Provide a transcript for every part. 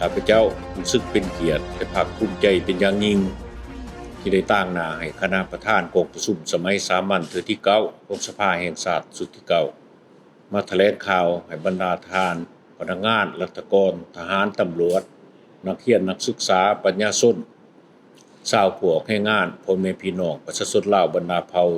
ຂ້າພະເຈົ້າຮູ້ສຶກເປັນກຽດ ແລະ ພາກພູມໃຈເປັນຢ່າງຍິ່ງ ທີ່ໄດ້ຕາງໜ້າໃຫ້ຄະນະປະທານກອງປະຊຸມສະໄໝສາມັນເທື່ອທີເກົ້າຂອງສະພາແຫ່ງຊາດຊຸດທີເກົ້າ ມາຖະແຫຼງຂ່າວໃຫ້ບັນດາທ່ານພະນັກງານ, ລັດຖະກອນ, ທະຫານ, ຕຳຫຼວດ, ນັກຮຽນ, ນັກສຶກສາ, ປັນຍາຊົນ, ຊາວຜູ້ອອກແຮງງານ, ພໍ່ແມ່ພີ່ນ້ອງປະຊາຊົນລາວບັນດາເຜົ່າ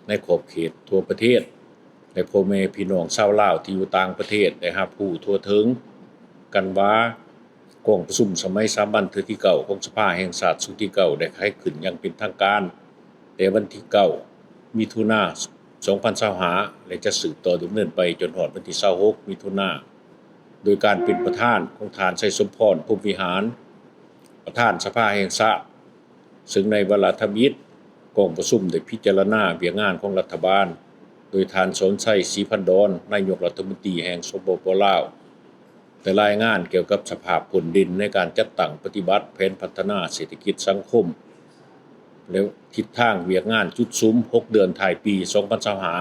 ໃນຂອບເຂດທົ່ວປະເທດ ແລະ ພໍ່ແມ່ພີ່ນ້ອງຊາວລາວທີ່ຢູ່ຕ່າງປະເທດໄດ້ຮັບຮູ້ທົ່ວເຖິງກັນວ່າ ກອງປະຊຸມສະໄໝສາມັນເທື່ອທີເກົ້າຂອງສະພາແຫ່ງຊາດຊຸດທີເກົ້າໄດ້ໄຂຂຶ້ນຢ່າງເປັນທາງການ ແຕ່ວັນທີເກົ້າ ມິຖຸນາ ສອງພັນຊາວຫ້າ ແລະ ຈະສືບຕໍ່ດຳເນີນໄປຈົນຮອດວັນທີຊາວຫົກ ມິຖຸນາ ໂດຍການເປັນປະທານຂອງທ່ານ ໄຊສົມພອນ ພົມວິຫານ ປະທານສະພາແຫ່ງຊາດ, ເຊິ່ງໃນວາລະທຳອິດ ກອງປະຊຸມໄດ້ພິຈາລະນາວຽກງານຂອງລັດຖະບານ ໂດຍທ່ານ ສອນໄຊ ສີພັນດອນ ນາຍົກລັດຖະມົນຕີແຫ່ງ ສປປ ລາວ ໄດ້ລາຍງານກ່ຽວກັບສະພາບພົ້ນເດັ່ນໃນການຈັດຕັ້ງປະຕິບັດແຜນພັດທະນາເສດຖະກິດສັງຄົມ ແລະ ທິດທາງວຽກງານຈຸດສຸມຫົກເດືອນທ້າຍປີສອງພັນຊາວຫ້າ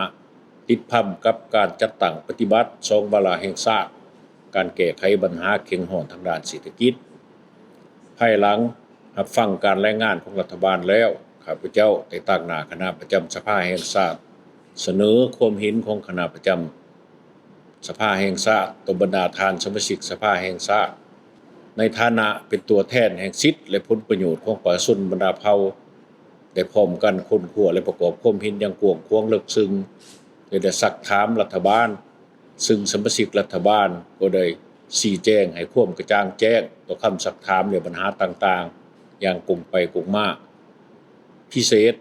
ຕິດພັນກັບການຈັດຕັ້ງປະຕິບັດສອງວາລະແຫ່ງຊາດ, ການແກ້ໄຂບັນຫາເຄັ່ງຮ້ອນທາງດ້ານເສດຖະກິດ. ພາຍຫຼັງຮັບຟັງການລາຍງານຂອງລັດຖະບານແລ້ວ, ຂ້າພະເຈົ້າໄດ້ຕາງໜ້າຄະນະປະຈຳສະພາແຫ່ງຊາດ ສະເໜີຄວາມເຫັນຂອງຄະນະປະຈຳ ສະພາແຫ່ງຊາດ ຕໍ່ບັນດາທ່ານສະມາຊິກສະພາແຫ່ງຊາດ ໃນຖານະເປັນຕົວແທນແຫ່ງສິດ ແລະ ຜົນປະໂຫຍດຂອງປະຊາຊົນບັນດາເຜົ່າ ໄດ້ພ້ອມກັນຄົ້ນຄວ້າ ແລະ ປະກອບຄວາມເຫັນຢ່າງກວ້າງຂວາງເລິກເຊິ່ງ ແລະ ໄດ້ຊັກຖາມລັດຖະບານ, ເຊິ່ງສະມາຊິກລັດຖະບານກໍໄດ້ຊີ້ແຈງໃຫ້ຄວາມກະຈ່າງແຈ້ງຕໍ່ຄຳຊັກຖາມ ແລະ ບັນຫາຕ່າງໆ ຢ່າງກົງໄປກົງມາ. ພິເສດ,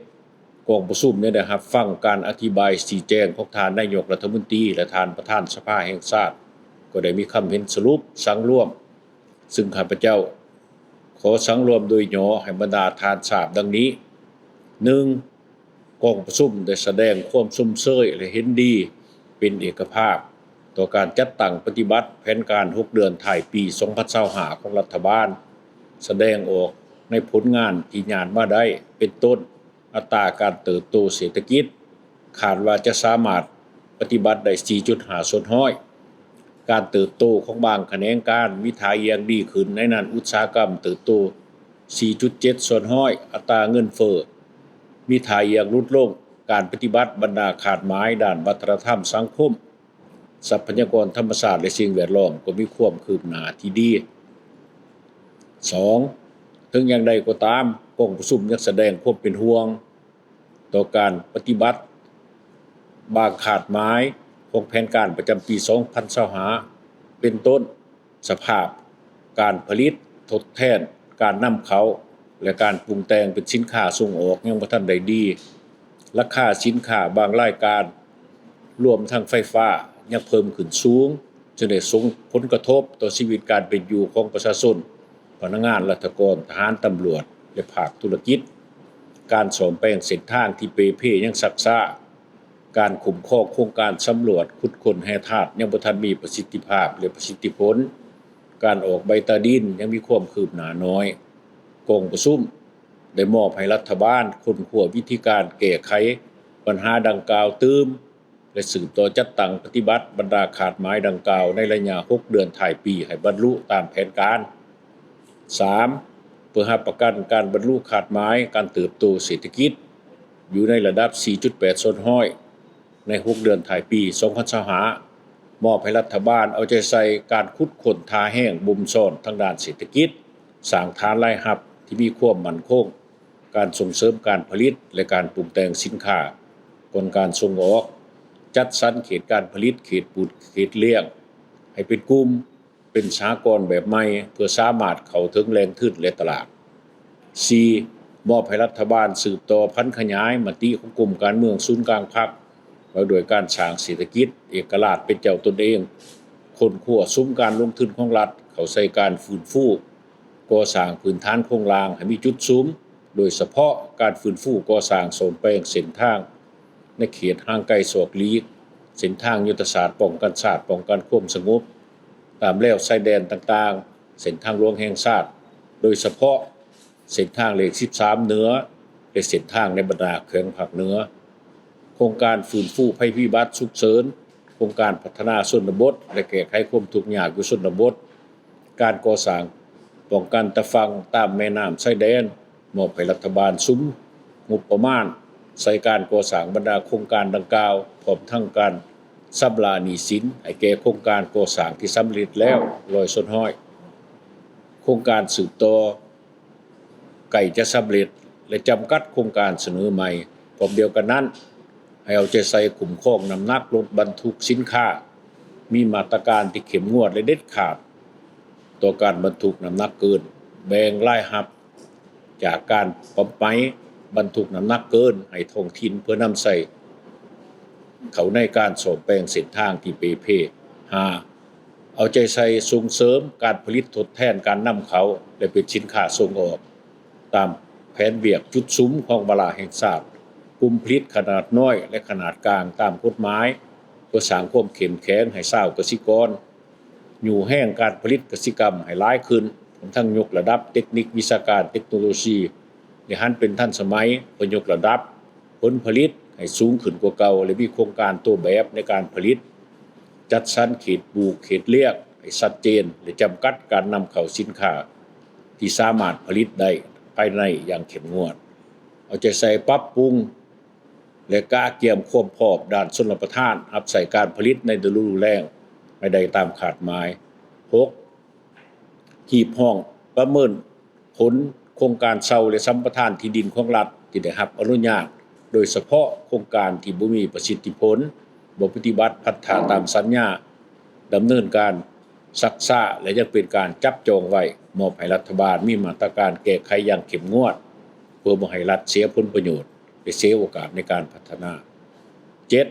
ກອງປະຊຸມຍັງໄດ້ຮັບຟັງການອະທິບາຍຊີ້ແຈງຂອງທ່ານນາຍົກລັດຖະມົນຕີ ແລະ ທ່ານປະທານສະພາແຫ່ງຊາດ ກໍໄດ້ມີຄຳເຫັນສະຫຼຸບສັງລວມ, ເຊິ່ງຂ້າພະເຈົ້າຂໍສັງລວມໂດຍຫຍໍ້ໃຫ້ບັນດາທ່ານຊາບດັ່ງນີ້. ໜຶ່ງ, ກອງປະຊຸມໄດ້ສະແດງຄວາມຊົມເຊີຍ ແລະ ເຫັນດີເປັນເອກະພາບຕໍ່ການຈັດຕັ້ງປະຕິບັດແຜນການຫົກເດືອນທ້າຍປີສອງພັນຊາວຫ້າຂອງລັດຖະບານ, ສະແດງອອກໃນຜົນງານທີ່ຍາດມາໄດ້ ເປັນຕົ້ນ ອັດຕາການເຕີບໂຕເສດຖະກິດ ຄາດວ່າຈະສາມາດປະຕິບັດໄດ້ສີ່ຈຸດຫ້າສ່ວນຮ້ອຍ. ການເຕີບໂຕຂອງບາງຂະແໜງການມີທ່າຢ່ຽງດີຂຶ້ນ, ໃນນັ້ນອຸດສາຫະກຳເຕີບໂຕສີ່ຈຸດເຈັດສ່ວນຮ້ອຍ, ອັດຕາເງິນເຟີ້ມີທ່າຢ່ຽງຫຼຸດລົງ, ການປະຕິບັດບັນດາຄາດໝາຍດ້ານວັດທະນະທຳສັງຄົມ, ຊັບພະຍາກອນທຳມະຊາດ ແລະ ສິ່ງແວດລ້ອມກໍມີຄວາມຄືບໜ້າທີ່ດີ. ສອງ, ເຖິງຢ່າງໃດກໍຕາມ, ກອງປະຊຸມຍັງສະແດງຄວາມເປັນຫ່ວງຕໍ່ການປະຕິບັດບາງຄາດໝາຍຂອງແຜນການປະຈຳປີສອງພັນຊາວຫ້າ ເປັນຕົ້ນ ສະພາບການຜະລິດທົດແທນການນຳເຂົ້າ ແລະ ການປຸງແຕ່ງເປັນສິນຄ້າສົ່ງອອກຍັງບໍ່ທັນໄດ້ດີ, ລາຄາສິນຄ້າບາງລາຍການ ລວມທັງໄຟຟ້າ ຍັງເພີ່ມຂຶ້ນສູງ, ຈຶ່ງໄດ້ສົ່ງຜົນກະທົບຕໍ່ຊີວິດການເປັນຢູ່ຂອງປະຊາຊົນ, ພະນັກງານລັດຖະກອນ, ທະຫານ, ຕຳຫຼວດ ແລະ ພາກທຸລະກິດ. ການສ້ອມແປງເສັ້ນທາງທີ່ເປ່ເພຍັງຊັກຊ້າ, ການຄຸ້ມຄອງໂຄງການສຳຫຼວດຂຸດຄົ້ນແຮ່ທາດຍັງບໍ່ທັນມີປະສິດທິພາບ ແລະ ປະສິດທິຜົນ, ການອອກໃບຕາດິນຍັງມີຄວາມຄືບໜ້າໜ້ອຍ. ກອງປະຊຸມໄດ້ມອບໃຫ້ລັດຖະບານຄົ້ນຄວ້າວິທີການແກ້ໄຂບັນຫາດັ່ງກ່າວຕື່ມ ແລະ ສືບຕໍ່ຈັດຕັ້ງປະຕິບັດບັນດາຄາດໝາຍດັ່ງກ່າວໃນໄລຍະຫົກເດືອນທ້າຍປີໃຫ້ບັນລຸຕາມແຜນການ. ສາມ, ເພື່ອຮັບປະກັນການບັນລຸຄາດໝາຍການເຕີບໂຕເສດຖະກິດຢູ່ໃນລະດັບສີ່ຈຸດແປດສ່ວນຮ້ອຍ ໃນຫົກເດືອນທ້າຍປີສອງພັນຊາວຫ້າ ມອບໃຫ້ລັດຖະບານເອົາໃຈໃສ່ການຂຸດຄົ້ນທ່າແຮງບົ່ມຊ້ອນທາງດ້ານເສດຖະກິດ, ສ້າງຖານລາຍຮັບທີ່ມີຄວາມໝັ້ນຄົງ, ການສົ່ງເສີມການຜະລິດ ແລະ ການປຸງແຕ່ງສິນຄ້າກ່ອນການສົ່ງອອກ, ຈັດສັນເຂດການຜະລິດ, ເຂດປູດ, ເຂດລ້ຽງ ໃຫ້ເປັນກຸ່ມ, ເປັນສະຫະກອນແບບໃໝ່ ເພື່ອສາມາດເຂົ້າເຖິງແຫຼ່ງທຶນ ແລະ ຕະຫຼາດ. ສີ່, ມອບໃຫ້ລັດຖະບານສືບຕໍ່ຜັນຂະຫຍາຍມະຕິຂອງກົມການເມືອງສູນກາງພັກ ວ່າດ້ວຍການສ້າງເສດຖະກິດເອກະລາດເປັນເຈົ້າຕົນເອງ, ຄົ້ນຄວ້າສຸມການລົງທຶນຂອງລັດເຂົ້າໃສ່ການຟື້ນຟູ ກໍ່ສ້າງພື້ນຖານໂຄງລ່າງໃຫ້ມີຈຸດສຸມ, ໂດຍສະເພາະການຟື້ນຟູກໍ່ສ້າງສ້ອມແປງເສັ້ນທາງໃນເຂດຫ່າງໄກສອກຫຼີກ, ເສັ້ນທາງຍຸດທະສາດປ້ອງກັນຊາດ, ປ້ອງກັນຄວາມສະຫງົບຕາມແລວຊາຍແດນຕ່າງໆ, ເສັ້ນທາງຫຼວງແຫ່ງຊາດ, ໂດຍສະເພາະເສັ້ນທາງເລກສິບສາມເໜືອ ແລະ ເສັ້ນທາງໃນບັນດາແຂວງພາກເໜືອ. ໂຄງການຟື້ນຟູໄພພິບັດສຸກເສີນ, ໂຄງການພັດທະນາຊົນນະບົດ ແລະ ແກ້ໄຂຄວາມທຸກຍາກຢູ່ຊົນນະບົດ, ການກໍ່ສ້າງປ້ອງກັນຕາຝັ່ງຕາມແມ່ນ້ຳຊາຍແດນ, ມອບໃຫ້ລັດຖະບານສຸມງົບປະມານໃສ່ການກໍ່ສ້າງບັນດາໂຄງການດັ່ງກ່າວ, ພ້ອມທັງການຊຳລະໜີ້ສິນໃຫ້ແກ່ໂຄງການກໍ່ສ້າງທີ່ສຳເລັດແລ້ວ ຮ້ອຍສ່ວນຮ້ອຍ, ໂຄງການສືບຕໍ່ ໃກ້ຈະສຳເລັດ ແລະ ຈຳກັດໂຄງການສະເໜີໃໝ່. ພ້ອມດຽວກັນນັ້ນ, ໃຫ້ເອົາໃຈໃສ່ຄຸ້ມຄອງນ້ຳໜັກລົດບັນທຸກສິນຄ້າ, ມີມາດຕະການທີ່ເຂັ້ມງວດ ແລະ ເດັດຂາດຕໍ່ການບັນທຸກນ້ຳໜັກເກີນ, ແບ່ງລາຍຮັບຈາກການປັບໃໝບັນທຸກນ້ຳໜັກເກີນໃຫ້ທ້ອງຖິ່ນ ເພື່ອນຳໃຊ້ເຂົ້າໃນການສ້ອມແປງເສັ້ນທາງທີ່ເປ່ເພ. ຫ້າ ເອົາໃຈໃສ່ສົ່ງເສີມການຜະລິດທົດແທນການນຳເຂົ້າ ແລະ ເປັນສິນຄ້າສົ່ງອອກ ຕາມແຜນວຽກຈຸດສຸມຂອງວາລະແຫ່ງຊາດ, ກຸ່ມຜະລິດຂະໜາດນ້ອຍ ແລະ ຂະໜາດກາງຕາມກົດໝາຍ ເພື່ອສ້າງຄວາມເຂັ້ມແຂງໃຫ້ຊາວກະສິກອນ, ຍູ້ແຮງການຜະລິດກະສິກຳໃຫ້ຫຼາຍຂຶ້ນ, ພ້ອມທັງຍົກລະດັບເຕັກນິກວິຊາການເຕັກໂນໂລຊີ ແລະ ຫັນເປັນທັນສະໄໝ ເພື່ອຍົກລະດັບ ຜົນຜະລິດໃຫ້ສູງຂຶ້ນກວ່າເກົ່າ ແລະ ມີໂຄງການໂຕແບບໃນການຜະລິດ, ຈັດສັນເຂດປູກເຂດລ້ຽງໃຫ້ຊັດເຈນ ແລະ ຈຳກັດການນຳເຂົ້າສິນຄ້າທີ່ສາມາດຜະລິດໄດ້ພາຍໃນຢ່າງເຂັ້ມງວດ. ເອົາໃຈໃສ່ປັບປຸງ ແລະ ກະກຽມຄວາມພ້ອມດ້ານຊົນລະປະທານຮັບໃຊ້ການຜະລິດໃນລະດູແລ້ງໃຫ້ໄດ້ຕາມຄາດໝາຍ. ຫົກ ຮີບຮ້ອງປະເມີນ ຜົນໂຄງການເຊົ່າ ແລະ ສຳປະທານທີ່ດິນຂອງລັດທີ່ໄດ້ຮັບອະນຸຍາດ, ໂດຍສະເພາະໂຄງການທີ່ບໍ່ມີປະສິດທິຜົນ, ບໍ່ປະຕິບັດພັນທະຕາມສັນຍາ, ດຳເນີນການຊັກຊ້າ ແລະ ຍັງເປັນການຈັບຈອງໄວ້, ມອບໃຫ້ລັດຖະບານມີມາດຕະການແກ້ໄຂຢ່າງເຂັ້ມງວດ ເພື່ອບໍ່ໃຫ້ລັດເສຍຜົນປະໂຫຍດ ແລະ ເສຍໂອກາດໃນການພັດທະນາ. ເຈັດ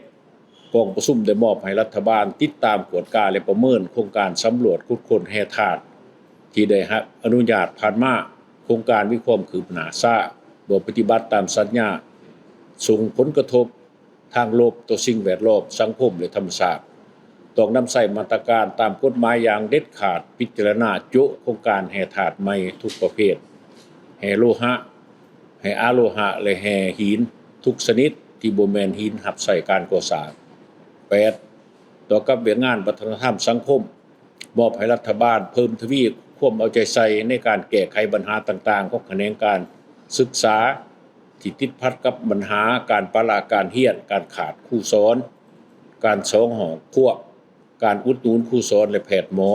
ກອງປະຊຸມໄດ້ມອບໃຫ້ລັດຖະບານຕິດຕາມ, ກວດກາ ແລະ ປະເມີນໂຄງການສຳຫຼວດຂຸດຄົ້ນແຮ່ທາດທີ່ໄດ້ຮັບອະນຸຍາດຜ່ານມາ. ໂຄງການມີຄວາມຄືບໜ້າຊ້າ, ບໍ່ປະຕິບັດຕາມສັນຍາ, ສົ່ງຜົນກະທົບທາງລົບຕໍ່ສິ່ງແວດລ້ອມ, ສັງຄົມ ແລະ ທຳມະຊາດ. ຕ້ອງນຳໃຊ້ມາດຕະການຕາມກົດໝາຍຢ່າງເດັດຂາດ, ພິຈາລະນາໂຈະໂຄງການແຮ່ທາດໃໝ່ທຸກປະເພດ, ແຮ່ໂລຫະ, ແຮ່ອະໂລຫະ ແລະ ແຮ່ຫີນທຸກຊະນິດທີ່ບໍ່ແມ່ນຫີນຮັບໃຊ້ການກໍ່ສ້າງ. ແປດ ຕໍ່ກັບວຽກງານວັດທະນະທຳສັງຄົມ, ມອບໃຫ້ລັດຖະບານເພີ່ມທະວີຄວາມເອົາໃຈໃສ່ໃນການແກ້ໄຂບັນຫາຕ່າງໆຂອງຂະແໜງການສຶກສາ ທີ່ຕິດພັນກັບບັນຫາການປະລະການຮຽນ, ການຂາດຄູສອນ, ການສອງຫ້ອງຄວບ, ການອຸດໜູນຄູສອນ ແລະ ແພດໝໍ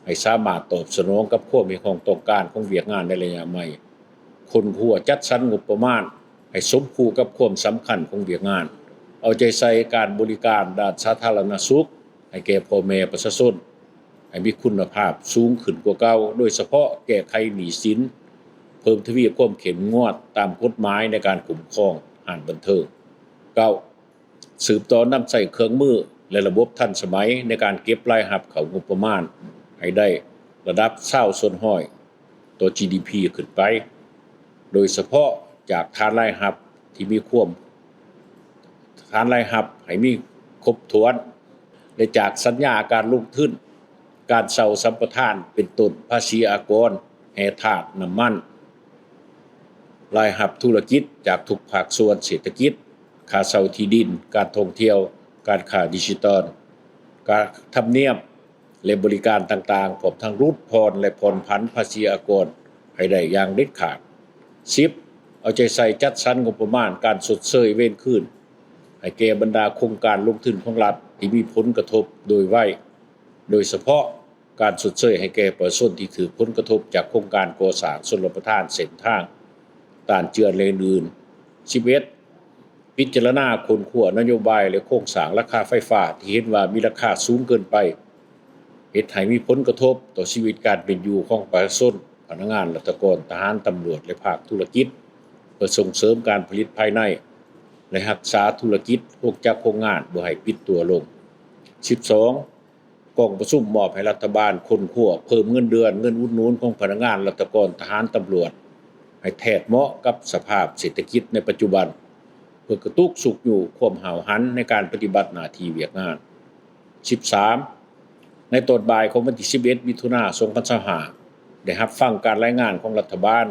ໃຫ້ສາມາດຕອບສະໜອງກັບຄວາມຮຽກຮ້ອງຕ້ອງການຂອງວຽກງານໃນໄລຍະໃໝ່, ຄົ້ນຄວ້າຈັດສັນງົບປະມານໃຫ້ສົມຄູ່ກັບຄວາມສຳຄັນຂອງວຽກງານ, ເອົາໃຈໃສ່ການບໍລິການດ້ານສາທາລະນະສຸກໃຫ້ແກ່ພໍ່ແມ່ປະຊາຊົນໃຫ້ມີຄຸນນະພາບສູງຂຶ້ນກວ່າເກົ່າ, ໂດຍສະເພາະແກ້ໄຂໜີ້ສິນ, ເພີ່ມທະວີຄວາມເຂັ້ມງວດຕາມກົດໝາຍໃນການຄຸ້ມຄອງຮ້ານບັນເທີງ. ເກົ້າ ສືບຕໍ່ນຳໃຊ້ເຄື່ອງມື ແລະ ລະບົບທັນສະໄໝໃນການເກັບລາຍຮັບເຂົ້າງົບປະມານໃຫ້ໄດ້ລະດັບຊາວສ່ວນຮ້ອຍຕໍ່ ຈີດີພີ ຂຶ້ນໄປ, ໂດຍສະເພາະຈາກຖານລາຍຮັບທີ່ມີຄວາມ, ຖານລາຍຮັບໃຫ້ມີຄົບຖ້ວນ ແລະ ຈາກສັນຍາການລົງທຶນ, ການເຊົ່າສຳປະທານ ເປັນຕົ້ນ ພາສີອາກອນ, ແຮ່ທາດ, ນ້ຳມັນ, ລາຍຮັບທຸລະກິດຈາກທຸກພາກສ່ວນເສດຖະກິດ, ຄ່າເຊົ່າທີ່ດິນ, ການທ່ອງທ່ຽວ, ການຄ້າດິຈິຕອນ, ການທຳນຽມ ແລະ ບໍລິການຕ່າງໆ, ພ້ອມທັງຫຼຸດຜ່ອນ ແລະ ຜ່ອນຜັນພາສີອາກອນໃຫ້ໄດ້ຢ່າງເດັດຂາດ. ສິບ ເອົາໃຈໃສ່ຈັດສັນງົບປະມານການຊົດເຊີຍເວນຄືນໃຫ້ແກ່ບັນດາໂຄງການລົງທຶນຂອງລັດທີ່ມີຜົນກະທົບໂດຍໄວ, ໂດຍສະເພາະ ການຊົດເຊີຍໃຫ້ແກ່ປະຊາຊົນທີ່ຖືກຜົນກະທົບຈາກໂຄງການກໍ່ສ້າງຊົນລະປະທານເສັ້ນທາງຕານເຈື່ອນ ແລະ ອື່ນໆ. ສິບເອັດ ພິຈາລະນາຄົ້ນຄວ້ານະໂຍບາຍ ແລະ ໂຄງສ້າງລາຄາໄຟຟ້າທີ່ເຫັນວ່າມີລາຄາສູງເກີນໄປ, ເຮັດໃຫ້ມີຜົນກະທົບຕໍ່ຊີວິດການເປັນຢູ່ຂອງປະຊາຊົນ, ພະນັກງານລັດຖະກອນ, ທະຫານ, ຕຳຫຼວດ ແລະ ພາກທຸລະກິດ, ເພື່ອສົ່ງເສີມການຜະລິດພາຍໃນ ແລະ ຮັກສາທຸລະກິດໂຮງຈັກໂຮງງານບໍ່ໃຫ້ປິດຕົວລົງ. ສິບສອງ ກອງປະຊຸມມອບໃຫ້ລັດຖະບານຄົ້ນຄວ້າເພີ່ມເງິນເດືອນ, ເງິນອຸດໜູນຂອງພະນັກງານລັດຖະກອນ, ທະຫານ, ຕຳຫຼວດ ໃຫ້ແທດເໝາະກັບສະພາບເສດຖະກິດໃນປັດຈຸບັນ, ເພື່ອກະຕຸກຊຸກຍູ້ຄວາມຫ້າວຫັນໃນການປະຕິບັດໜ້າທີ່ວຽກງານ. ສິບສາມ ໃນຕອນບ່າຍຂອງວັນທີສິບເອັດ ມິຖຸນາ ສອງພັນຊາວຫ້າ ໄດ້ຮັບຟັງການລາຍງານຂອງລັດຖະບານ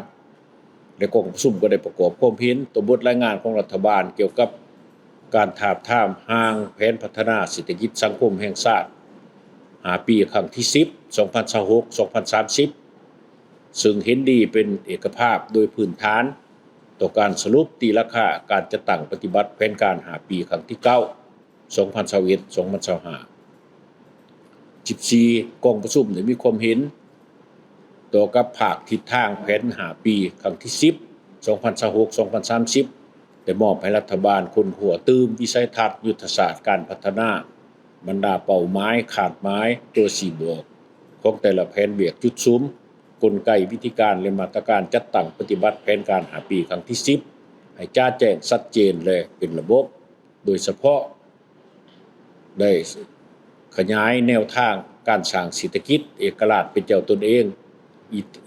ແລະ ກອງປະຊຸມກໍໄດ້ປະກອບຄວາມເຫັນຕໍ່ບົດລາຍງານຂອງລັດຖະບານກ່ຽວກັບການທາບທາມຮ່າງແຜນພັດທະນາເສດຖະກິດສັງຄົມແຫ່ງຊາດຫ້າປີ ຄັ້ງທີສິບ ສອງພັນຊາວຫົກ ສອງພັນສາມສິບ ເຊິ່ງເຫັນດີເປັນເອກະພາບໂດຍພື້ນຖານຕໍ່ການສະຫຼຸບຕີລາຄາການຈັດຕັ້ງປະຕິບັດແຜນການຫ້າປີຄັ້ງທີເກົ້າ ສອງພັນຊາວເອັດ ສອງພັນຊາວຫ້າ. ສິບສີ່ ກອງປະຊຸມໄດ້ມີຄວາມເຫັນຕໍ່ກັບພາກທິດທາງແຜນຫ້າປີຄັ້ງທີສິບ ສອງພັນຊາວຫົກ ສອງພັນສາມສິບ ໄດ້ມອບໃຫ້ລັດຖະບານຄົ້ນຄວ້າຕື່ມວິໄສທັດຍຸດທະສາດການພັດທະນາ, ບັນດາເປົ້າໝາຍ, ຄາດໝາຍ, ຕົວຊີ້ບອກຂອງແຕ່ລະແຜນວຽກ, ຈຸດສຸມ, ກົນໄກ, ວິທີການ ແລະ ມາດຕະການຈັດຕັ້ງປະຕິບັດແຜນການຫ້າປີຄັ້ງທີສິບ ໃຫ້ຈະແຈ້ງ, ຊັດເຈນ ແລະ ເປັນລະບົບ. ໂດຍສະເພາະໄດ້ຂະຫຍາຍແນວທາງການສ້າງເສດຖະກິດເອກະລາດເປັນເຈົ້າຕົນເອງ,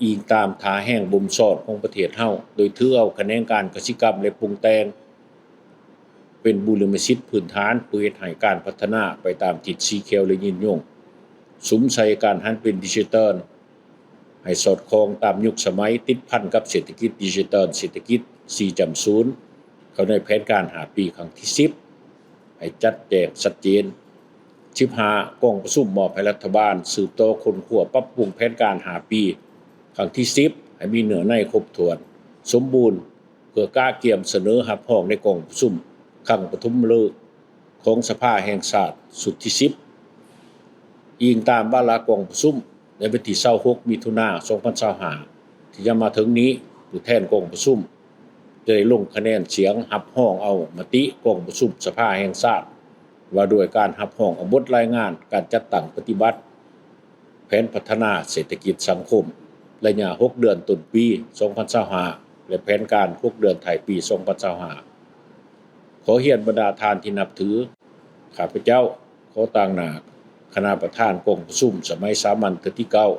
ອີງຕາມທ່າແຮງບົ່ມຊ້ອນຂອງປະເທດເຮົາ, ໂດຍຖືເອົາຂະແໜງການກະສິກຳ ແລະ ປຸງແຕ່ງ ເປັນບູລິມະສິດພື້ນຖານ ເພື່ອເຮັດໃຫ້ການພັດທະນາໄປຕາມທິດສີຂຽວ ແລະ ຍືນຍົງ, ສຸມໃສ່ການຫັນເປັນດິຈິຕອນ ໃຫ້ສອດຄ່ອງຕາມຍຸກສະໄໝ, ຕິດພັນກັບເສດຖະກິດດິຈິຕອນ, ເສດຖະກິດສີ່ຈຸດສູນ ເຂົ້າໃນແຜນການຫ້າປີຄັ້ງທີສິບ ໃຫ້ຈະແຈ້ງຊັດເຈນ. ສິບຫ້າ ກອງປະຊຸມມອບໃຫ້ລັດຖະບານສືບຕໍ່ຄົ້ນຄວ້າປັບປຸງແຜນການຫ້າປີຄັ້ງທີສິບ ໃຫ້ມີເນື້ອໃນຄົບຖ້ວນ, ສົມບູນ ເພື່ອກະກຽມສະເໜີຮັບຮອງໃນກອງປະຊຸມຄັ້ງປະຖົມເລີກຂອງສະພາແຫ່ງຊາດຊຸດທີສິບ ອີງຕາມວາລະກອງປະຊຸມໃນວັນທີຊາວຫົກ ມິຖຸນາ ສອງພັນຊາວຫ້າ ທີ່ຈະມາເຖິງນີ້, ຜູ້ແທນກອງປະຊຸມຈະໄດ້ລົງຄະແນນສຽງຮັບຮອງເອົາມະຕິກອງປະຊຸມສະພາແຫ່ງຊາດ ວ່າດ້ວຍການຮັບຮອງເອົາບົດລາຍງານການຈັດຕັ້ງປະຕິບັດ ແຜນພັດທະນາເສດຖະກິດສັງຄົມໄລຍະຫົກເດືອນຕົ້ນປີສອງພັນຊາວຫ້າ ແລະ ແຜນການຫົກເດືອນທ້າຍປີສອງພັນຊາວຫ້າ. ຂໍຮຽນບັນດາທ່ານທີ່ນັບຖື, ຂ້າພະເຈົ້າຂໍຕາງໜ້າຄະນະປະທານກອງປະຊຸມສະໄໝສາມັນເທື່ອທີເກົ້າ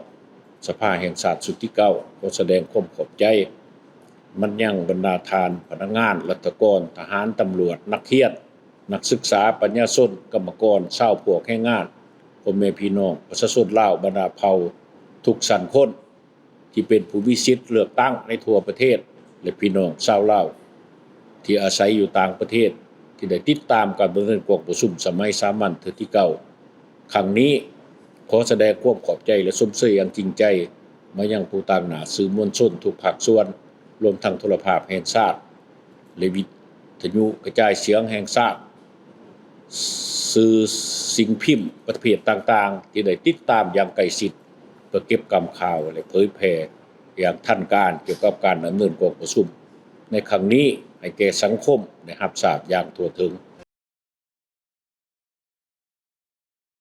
ສະພາແຫ່ງຊາດຊຸດທີເກົ້າ ຂໍສະແດງຄວາມຂອບໃຈມາຍັງບັນດາທ່ານພະນັກງານ, ລັດຖະກອນ, ທະຫານ, ຕຳຫຼວດ, ນັກຮຽນ, ນັກສຶກສາ, ປັນຍາຊົນ, ກຳມະກອນ, ຊາວພວກແຮງງານ, ພໍ່ແມ່ພີ່ນ້ອງປະຊາຊົນລາວບັນດາເຜົ່າທຸກຊັ້ນຄົນ ທີ່ເປັນຜູ້ມີສິດເລືອກຕັ້ງໃນທົ່ວປະເທດ ແລະ ພີ່ນ້ອງຊາວລາວທີ່ອາໄສຢູ່ຕ່າງປະເທດ ທີ່ໄດ້ຕິດຕາມການດຳເນີນກອງປະຊຸມສະໄໝສາມັນເທື່ອທີເກົ້າຄັ້ງນີ້. ຂໍສະແດງຄວາມຂອບໃຈ ແລະ ຊົມເຊີຍຢ່າງຈິງໃຈມາຍັງຜູ້ຕາງໜ້າສື່ມວນຊົນທຸກພາກສ່ວນ, ລວມທັງໂທລະພາບແຫ່ງຊາດ ແລະ ວິທະຍຸກະຈາຍສຽງແຫ່ງຊາດ, ສື່ສິ່ງພິມປະເພດຕ່າງໆ ທີ່ໄດ້ຕິດຕາມຢ່າງໃກ້ຊິດ ເພື່ອເກັບກຳຂ່າວ ແລະ ເຜີຍແຜ່ຢ່າງທັນການກ່ຽວກັບການດຳເນີນກອງປະຊຸມໃນຄັ້ງນີ້ໃຫ້ແກ່ສັງຄົມໄດ້ຮັບຊາບຢ່າງທົ່ວເຖິງ.